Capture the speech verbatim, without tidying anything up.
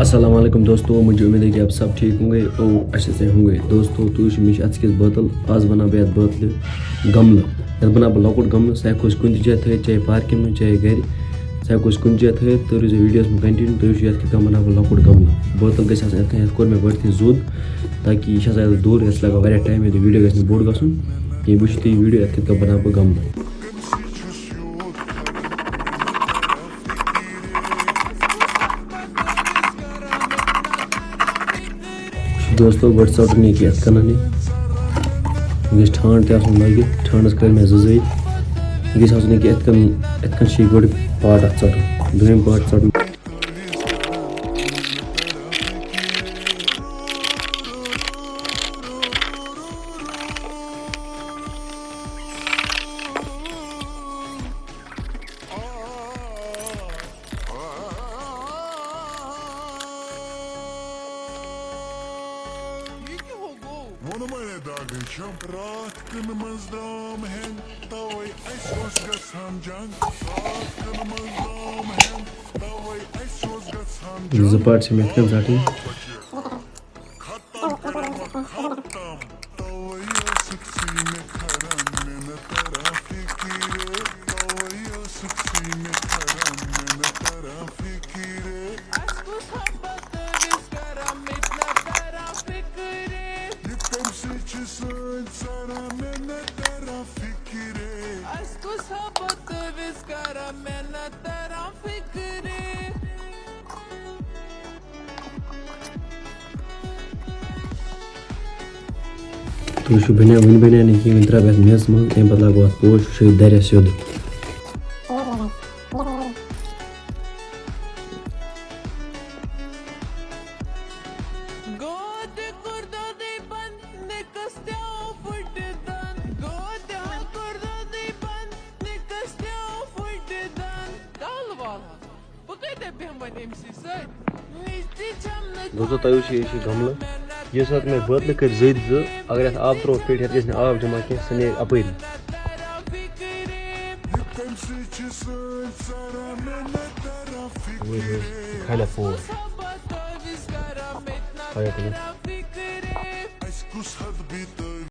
السلام علیکم دوستو، مجھے امید ہے کہ آپ سب ٹھیک ہوں گے اور اچھے سے ہوں گے۔ دوستو، تُہۍ وٕچھِو، مےٚ چھِ اَتھ کِس بٲتَل، آز بَناو بہٕ یَتھ بٲتلہِ گملہٕ۔ یَتھ بَناو بہٕ لۄکُٹ گملہٕ، سُہ ہٮ۪کو أسۍ کُنہِ تہِ جایہِ تھٲیِتھ، چاہے پارکہِ منٛز، چاہے گَرِ، سُہ ہٮ۪کو أسۍ کُنہِ جایہِ تھٲیِتھ۔ تُہۍ روٗزِو ویٖڈیوَس منٛز continue، تُہۍ وٕچھِو یَتھ کِتھ کٔنۍ بَناو بہٕ لۄکُٹ گملہٕ۔ بٲتَل گژھِ آسٕنۍ یَتھ کٔنۍ، یَتھ کوٚر مےٚ گۄڈٕنٮ۪تھٕے زوٚد، تاکہِ یہِ چھِ آسان یَتھ دوٚر، یَتھ چھِ لَگان واریاہ ٹایم، ییٚلہِ ویٖڈیو گژھِ نہٕ بوٚڑ گژھُن کینٛہہ۔ وٕچھِو تُہۍ یہِ ویٖڈیو یَتھ کِتھ کٔنۍ بَناو بہٕ گملہٕ۔ دوستو، گۄڈٕ ژَٹُن یہِ کہِ یِتھ کٔنۍ یہِ۔ یہِ گژھِ ٹھانٛڈ تہِ آسُن لٲگِتھ۔ ٹھانٛڈَس کٔرۍ مےٚ زٕ زٲیِتھ۔ یہِ گژھِ آسُن یہِ کہِ یِتھ کٔنۍ، یِتھ کٔنۍ چھِ یہِ گۄڈٕ part اَتھ ژَٹُن۔ دوٚیِم part ژَٹُن۔ ووٚنمَے داغٕے چھَم۔ راتھ کٕنہٕ منٛز درٛام ہٮ۪نٛگ، تَوَے اَسہِ اوس گژھان جنٛگ۔ راتھ کٕنہٕ منٛز درٛام ہٮ۪نٛگ، تَوَے اَسہِ اوس گژھان زٕ جنٛگ۔ Part چھِ مےٚ یِتھ کٔنۍ ژَٹٕنۍ۔ ختم کٔرِو وۄنۍ ختم۔ توے ٲسٕکھ ژٕے مےٚ کھران، مےٚ نہٕ تران فِکرِ۔ توے ٲسٕکھ ژٕے مےٚ کھران، مےٚ نہٕ تران فِکرِ۔ اَسہِ کُس ہا پتہٕ وِس کران، مےٚ تہِ نہٕ تران فِکرِ۔ یہِ کَمہِ سۭتۍ چھِ سٲنۍ ژَران، مےٚ نہٕ تران فِکرِ۔ اَسہِ کُس ہا پتہٕ وِس کران، مےٚ نہٕ تران فِکرِ۔ تُہۍ وٕچھِو، بَنیٛاو، وٕنہِ بَنیٛاو نہٕ کِہیٖنۍ، وٕنہِ ترٛاو بہٕ اَتھ میٚژ منٛز، تَمہِ پَتہٕ لاگو اَتھ پوش، وٕچھو یہِ دَرِ سیوٚد۔ گوٚو تہِ کوٚر دۄدٕے بنٛد، نِکَس تہِ آو پھٕٹہِ دَنٛد۔ گوٚو تہِ ہا کوٚر دۄدٕے بنٛد، نِکَس تہِ آو پھٕٹہِ دَنٛد۔ کَل وَل۔ بہٕ کَتہِ بیٚہمَن أمۍ سٕے سۭتۍ؟ دوستو، تۄہہِ وٕچھِو، یہِ چھِ گملہٕ۔ یُس اَتھ مےٚ بٲتلہٕ کٔرۍ زٔدۍ زٕ، اگر اَتھ آب ترٛوو پھِٹھ، یَتھ گژھِ نہٕ آب جمع کینٛہہ، سُہ نیرِ اَپٲری۔ وٕچھ، وٕچھ، کھالیا پوش۔ کھالیا تٔمۍ۔